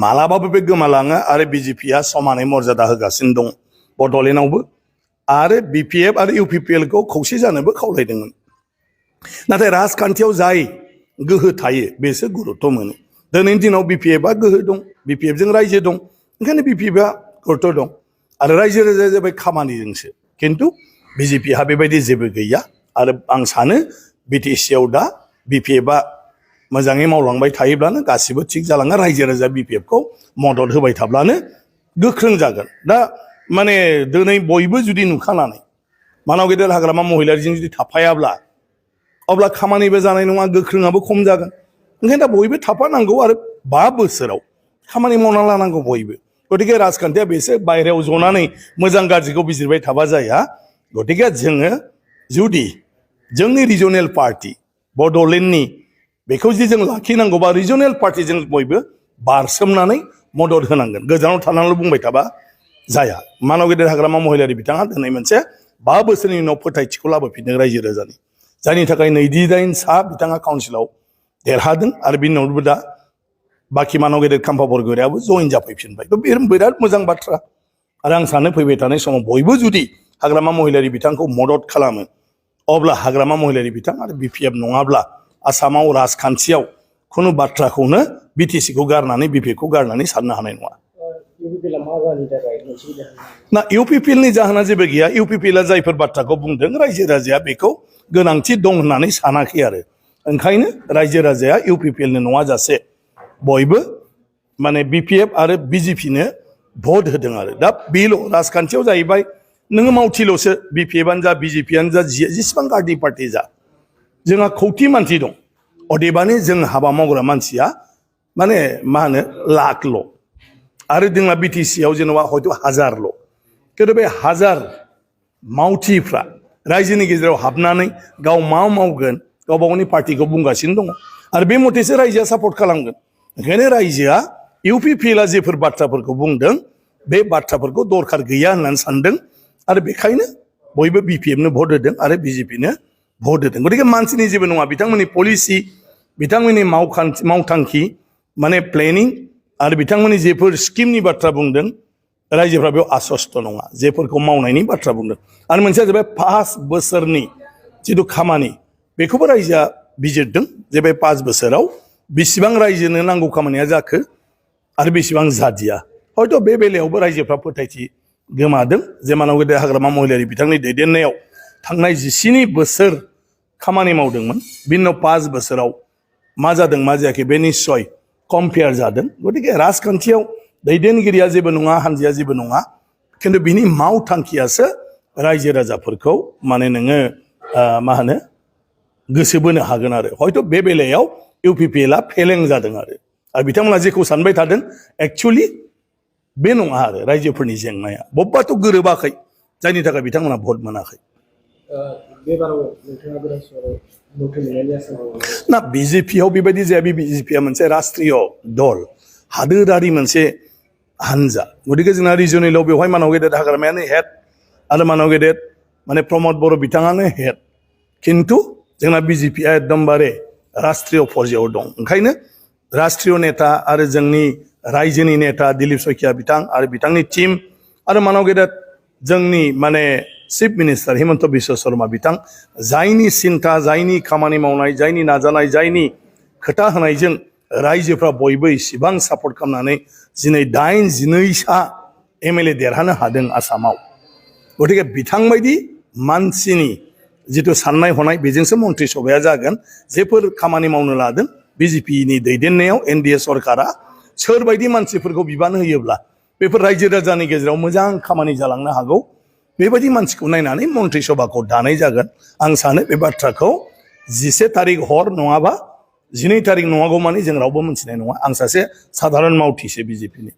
मालाबाबो बे गोमालाङा आरो बिजेपिआ समानै मर्यादा होगासिनो दं बड'लेण्डआवबो आरो बिपिएफ आरो इउपिपिएल खौ खौसे जानोबो खावलायदोंमोन नाथाय राजखान्थियाव जाय गोहो थायो बेसो गुरुत्व मोनो दिनैनि दिनाव बिपिएफआ गोहो दं बिपिएफ जों रायजो दं ओंखायनो बिपिएफआ गुरुत्व दं आरो रायजो राजाया जाबाय खामानिजोंसो खिन्थु बिजेपिहा बेबायदि जेबो गैया आरो आं सानो बिटिसिआव दा बिपिएफआ मोजाङै मावलांबाय थायोब्लानो गासिबो थिग जालाङो रायजो राजा बिपिएफखौ मदद होबाय थाब्लानो गोख्रों जागोन दा माने दिनै बयबो जुदि नुखानानै मानाव गेदेर हाग्रामा महिलारिजों जुदि थाफायाब्ला अब्ला खामानिबो जानाय नङा गोख्रोङाबो खम जागोन ओंखायनो दा बयबो थाफानांगौ आरो 5 बोसोराव खामानि मावना लानांगौ बयबो गतिके राजखान्थिया बेसो बायरायाव जनानै मोजां गाज्रिखौ बिजिरबाय थाबा जाया गतिके जोङो जुदि जोंनि रिजनेल पार्टी बड'लेण्डनि बेखौ जे जों लाखिनांगौबा रिजनेल पार्टीजों बयबो बारसोमनानै मदद होनांगोन गोजानाव थानानैल' बुंबाय थाबा जाया मानाव गेदेर हाग्रामा महिलारि बिथाङा दिनै मोनसे 5 बोसोरनि उनाव फोथायथिखौ लाबोफिनदों रायजो राजानि जायनि थाखाय 29 सा बिथाङा काउन्सिलाव देरहादों आरो बिनि उनावबो दा बाखि मानाव गेदेर खाम्फा बरग'याबो जइन जाफैफिनबाय बे बिराद मोजां बाथ्रा आरो आं सानो फैबाय थानाय समाव बयबो जुदि हाग्रामा महिलारि बिथांखौ मदद खालामो अब्ला हाग्रामा महिलारि बिथां आरो बिपिएफ नङाब्ला आसामाव राजखान्थियाव खुनु बाथ्राखौनो बिटिसिखौ गारनानै बिपिएफखौ गारनानै साननो हानाय नङा ना इउपिपिएलनि जाहोना जेबो गैया इउपिपिएलआ जायफोर बाथ्राखौ बुंदों रायजो राजाया बेखौ गोनांथि दं होननानै सानाखै आरो ओंखायनो रायजो राजाया इउपिपिएलनो नङा जासे बयबो माने बिपिएफ आरो बिजेपिनो भट होदों आरो दा बेल' राजखान्थियाव जाहैबाय नोङो मावथिल'सो बिपिएफआनो जा बिजेपिआनो जा जेसेबां गार्डि पार्टी जा जोंहा खौथि मानसि दं अदेबानि जों हाबा मावग्रा मानसिया माने मा होनो लाखल' आरो जोंना बिटिसिआव जेनेबा हयथ' 1000ल' खिन्थु बे 1000 मावथिफ्रा रायजोनि गेजेराव हाबनानै गाव मा मावगोन गावबा गावनि पार्टीखौ बुंगासिनो दङ आरो बे मथेसो रायजोआ सापर्ट खालामगोन ओंखायनो रायजोआ इउपिपिएलआ जेफोर बाथ्राफोरखौ बुंदों बे बाथ्राफोरखौ दरखार गैया होननानै सानदों आरो बेखायनो बयबो बिपिएफनो भट होदों आरो बिजेपिनो भट होदों गतिके मानसिनि जेबो नङा बिथांमोननि पलिसि बिथांमोननि मावथांखि माने प्लेनिं आरो बिथांमोननि जेफोर स्किमनि बाथ्रा बुंदों रायजोफ्रा बेयाव आसस्त नङा जेफोरखौ मावनायनि बाथ्रा बुंदों आरो मोनसेया जाबाय 5 बोसोरनि जिथु खामानि बेखौबो रायजोआ बिजिरदों जे बे 5 बोसोराव बेसेबां रायजोनो नांगौ खामानिया जाखो आरो बेसेबां जादिया हयथ' बे बेलायावबो रायजोफ्रा फोथायथि गोमादों जे मानाव गेदेर हाग्रामा महिलारि बिथांनि दैदेननायाव थांनाय 19 बोसोर खामानि मावदोंमोन बिनि उनाव 5 बोसोराव मा जादों मा जायाखै बे निस्सय कम्पेयार जादों गतिके राजखान्थियाव दैदेनगिरिया जेबो नङा हानजाया जेबो नङा खिन्थु बिनि मावथांखियासो रायजो राजाफोरखौ माने नोङो मा होनो गोसो बोनो हागोन आरो हयथ' बे बेलायाव इउपिपिएलआ फेलें जादों आरो बिथांमोना जेखौ सानबाय थादों एक्चुअलि बे नङा आरो रायजोफोरनि जेंनाया बबेबाथ' गोरोबाखै जायनि थाखाय बिथांमोना भट मोनाखै ना बिजेपिआव बेबायदि जाया बिजेपिआ मोनसे राष्ट्रीय दल हादोरारि मोनसे हानजा गतिके जोंना रिजनेलाव बेवहाय मानाव गेदेर हाग्रामायानो हेड आरो मानाव गेदेर माने प्रमद बर' बिथाङानो हेड खिन्थु जोंना बिजेपिआ एकदमबारे राष्ट्रीय पर्यायाव दं ओंखायनो राष्ट्रीय नेता आरो जोंनि रायजोनि नेता दिलीप सयखिया बिथां आरो बिथांनि टीम आरो मानाव गेदेर जोंनि माने चिफ मिनिस्टार हिमन्त बिश्व शर्मा बिथां जायनि सिन्था जायनि खामानि मावनाय जायनि नाजानाय जायनि खोथा होनायजों रायजोफ्रा बयबो इसिबां सापर्ट खालामनानै दिनै 8-12 सा एमएलए देरहानो हादों आसामाव गतिके बिथांबायदि मानसिनि जिथु साननाय हनाय बेजोंसो मन्त्रि सभाया जागोन जेफोर खामानि मावनो लादों बिजेपिनि दैदेननायाव एनडिए सरकारा सोरबायदि मानसिफोरखौ बिबान होयोब्ला बेफोर रायजो राजानि गेजेराव मोजां खामानि जालांनो हागौ बेबायदि मानसिखौ नायनानै मन्त्रि सभाखौ दानाय जागोन आं सानो बे बाथ्राखौ 11 तारिख हर नङाबा 12 तारिख नङागौ माने जों रावबो मिथिनाय नङा आं सासे साधारन मावथिसो बिजेपिनि